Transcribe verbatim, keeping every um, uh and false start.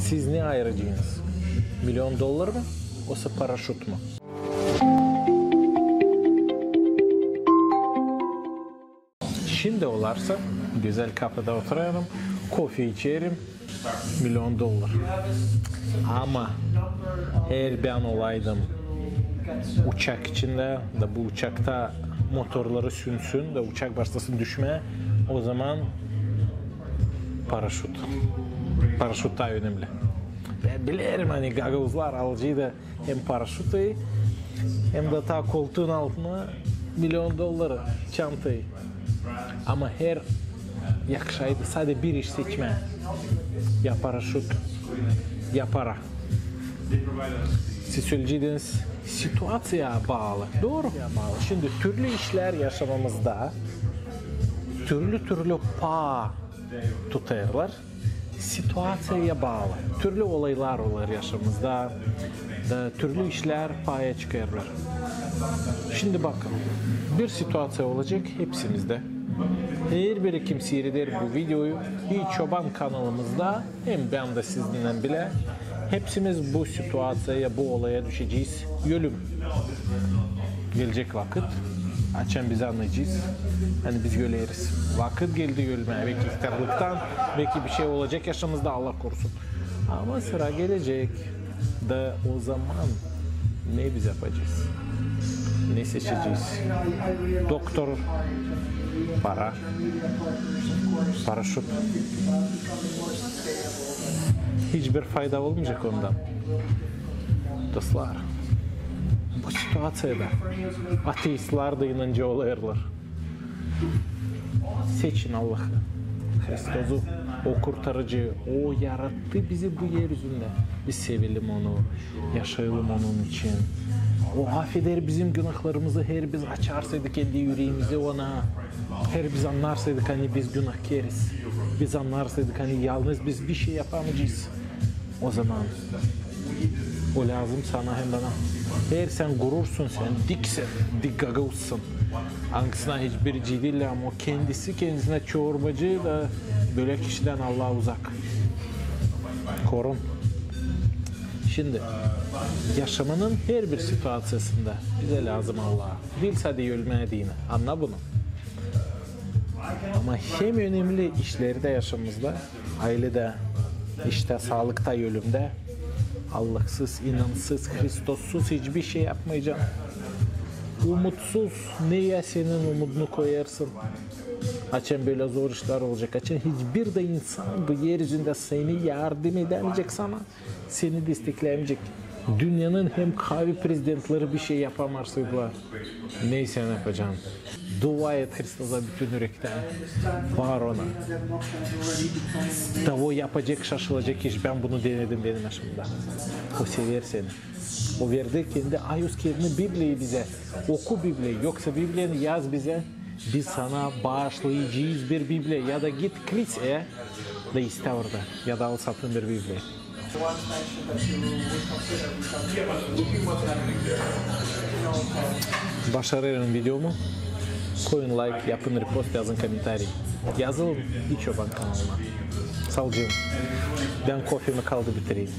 Siz ne ayıracınız? Milyon dollar mı, osa paraşüt mü? Şindi olarsa, gözäl kafeda oturêrım, kofe içerim, milyon dollar. Ama eer bän olaydım uçak içindä, da bu uçakta motorları sünsün, da uçak başlasın düşmää, o zaman paraşüt. Paraşüt taa önemli. Bän bilerim, ani gagauzlar alıcıydı hem paraşütü, hem dä taa koltuun altına milyon dolları, çantayı. Ama her yakışaydı sade bir iş seçmää. Ya paraşüt, ya para. Siz söleyecediniz, situaţiyaya baalı. Dooru. Şindi türlü işlär yaşamamızda türlü-türlü paa tutêrlar. Situaţiyaya baalı. Türlü olaylar olêr yaşamamızda, da türlü işlär paaya çıkêrlar. Şindi bakın, bir situaţiya olacek hepsimizdä. Herbiri, kim siireder bu videoyu, İi Çoban kanalımızda, hem bän dä sizinnän bilä, hepsimiz bu situaţiyaya, bu olaya düşecez. Ölüm. Gelecek vakıt, açan biz annayacez, ani biz öleriz. Vakıt geldi ölmää, beki ihtärlıktan, beki bir şey olacek yaşamızda, Allah korusun. Ama sıra gelecek. Da o zaman ne biz yapacez? Ne seçecez? Doktor, para, paraşüt. Hiçbir fayda olmayacek ondan. Dostlar, bu situaţiyada ateistlär dä inancı olêrlar. Seçin Allahı, Hristosu, o kurtarıcı, o yarattı bizi bu er üzündä. Biz sevelim onu, yaşayalım onun için. O afeder bizim günahlarımızı, her biz açarsaydı kendi üreemizi ona, her biz annarsaydık, ani biz günahkeriz. Biz annarsaydık, ani yalnız biz bir şey yapamayacez. O zaman o lääzım sana hem bana. Eer sän gurursun, sän diksän, dik gagauzsun, angısına hiçbir cedil, ama o kendisi kendisinä çorbacı da bölä kişidän Allaha uzak. Korun. Şindi yaşamanın herbir situaţiyasında bizä lääzım Allah. Diil sade ölmää deyni. Anna bunu. Ama hem önemli işlerdä yaşamamızda, ayledä, iştä, saalıkta, ölümdä, Allahsız, inansız, Hristossuz hiçbir şey yapmayacan. Umutsuz, neyä senin umudunu koyarsın? Açan bölä zor işlär olacek, açan hiçbir dä insan bu er üzündä seni yardım edämeyecek sana, seni desteklämeyecek. Dünnenin hem kaavi prezidentleri bir şey yapamarsaydılar, ne sän yapacan? Dua et Hristosa bütün ürektän. Baar ona. Da o yapacek şaşılacek iş. Bän bunu denedim benim yaşamamda. O sever seni. O verdi kendi, ayuz kendi Bibliyayı bizä. Oku Bibliyayı, yoksa Bibliyanı yaz bizä. Biz sana baaşlayacez bir Bibliya. Ya da git Kliseyä da istä orada. Ya da al satın bir Bibliya. Başarêrım videomu, koyun layk, yapın repost, yazın komentariy. Yazılın İi Çoban kanalına. Saalıcaklan. Bän kofemi kaldı bitireyim.